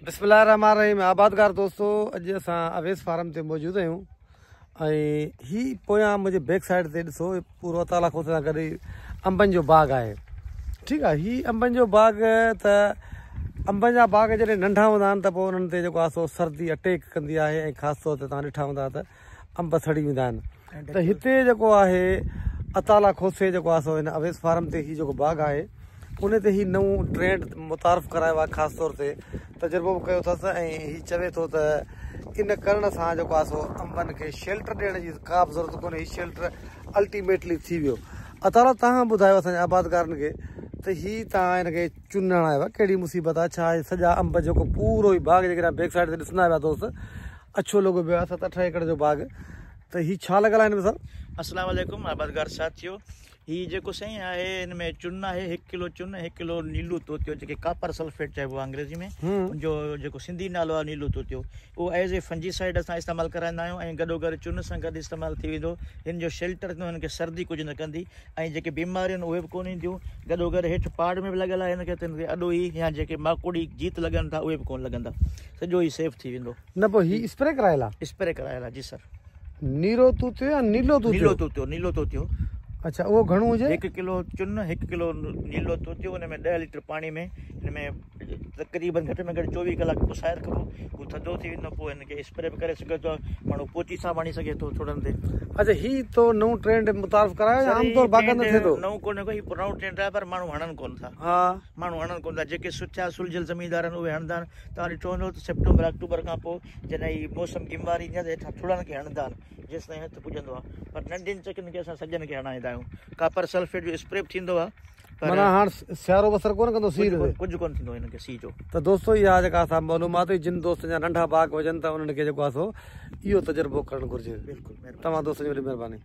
بسم الله الرحمن الرحيم آبادگار دوستو اڄ اسان اويس فارم تي موجود آهيون ۽ هي پويان منهنجي بيڪ سائيڊ تي ڏسو پورو اتالا کوسي سان گڏ انبن جو باغ آهي ٺيڪ آهي هي انبن جو باغ ته انبن جا باغ جڏهن ننڍا هوندا آهن ته پوء انهن تي جيڪو آهي سو سردي اٽيڪ ڪندي آهي ۽ خاص طور تي تان ڏٺا هوندا ته انب سڙي ويندا آهن ته هتي جيڪو آهي عطاالله کوسي جيڪو آهي سو هن اويس فارم تي هي جيڪو باغ آهي ان تي هي نئون ٽرينڊ متعارف ڪرايو آهي خاص طور تي تجربو به ڪيو اٿس ۽ هي چوي ٿو ته ان ڪرڻ سان جيڪو آهي سو انبن کي شيلٽر ڏيڻ جي ڪا به ضرورت ڪونهي هي شيلٽر الٽيميٽلي ٿي ويو عطاالله تهان ٻڌايو اسان جي آبادگارن کي ته هي تهان هن کي چن هڻايو آهي ڪهڙي مصيبت آهي ڇا هي سڄا انب جيڪو پورو هي باغ جيڪڏهن بيڪ سائيڊ تي ڏسندا پيا دوست اڇو لڳو پيو آهي 7 8 ايڪڙ جو باغ ته هي ڇا لڳل آهي هن ۾ سر؟ السلام عليڪم آبادگار ساٿيو هي جيڪو سائين آهي هن ۾ چن آهي هڪ ڪلو چن هڪ ڪلو نيلو توتيو جيڪي ڪاپر سلفيٽ چئبو آهي انگريزي ۾ ان جو جيڪو سنڌي نالو آهي نيلو توتيو اهو ايز اي فنجي سائيڊ اسان استعمال ڪرائيندا آهيون ۽ گڏو گڏ چن سان گڏ استعمال ٿي ويندو هن جو شيلٽر ٿيندو هن کي سردي ڪجهه نه ڪندي ۽ جيڪي بيماريون آهن اهي به ڪونه اينديون گڏو گڏ هيٺ پاڙ ۾ به لڳل آهي هن کي ته هن کي اڏوهي يا جيڪي ماڪوڙي جيت لڳن ٿا اهي به ڪونه لڳندا سڄو ئي سيف ٿي ويندو. نه پوء هي اسپري ڪرايل آ. اسپري ڪرايل آ جي سر. نيرو توتيو يا نيلو توتيو؟ نيلو توتيو نيلو توتيو. اڇا اهو گهڻو هجي؟ هڪ ڪلو چن هڪ ڪلو نيلو توتيو ان ۾ 10 ليٽر پاڻي ۾ ان ۾ تقريبن گهٽ ۾ گهٽ 24 ڪلاڪ پسائي رکبو هو ٿڌو ٿي ويندو پوء هن کي اسپري به ڪري سگهي ٿو ماڻهو پوچي سان به هڻي سگهي ٿو ٿڙن تي. اڇا هي تو نئون ٽرينڊ متعارف ڪرايو يا عام طور باغن ۾ ٿئي ٿو؟ نئون ڪونهي ڪو هي پراڻو ٽرينڊ آهي پر ماڻهو هڻن ڪونه ٿا. ها. ماڻهو هڻن ڪونه ٿا جيڪي سٺا سلجهيل زميندار آهن اهي هڻندا آهن توهان ڏٺو هوندو ته سيپٽمبر آڪٽوبر کان پوء جڏهن هي موسم گمواري ايندي آهي ته هيٺان ٿڙن کي هڻندا آهن جيستائين هٿ پڄندو آهي پر ننڍين چڪين کي اسان سڄن کي هڻائيندا آهيون ڪاپر سلفيٽ جو اسپري به ٿيندو آهي پر معنيٰ هاڻ سيارو به اثر ڪونه ڪندو سيء تي ڪجهه ڪونه ٿيندو هن کي سيء جو. ته دوستو اها جيڪا سا معلومات هئي جن دوستن جا ننڍا باغ هجن ته انهن کي جيڪو آهي سو اهو تجربو ڪرڻ گهرجي بلڪل توهان دوستن جي وڏي مهرباني.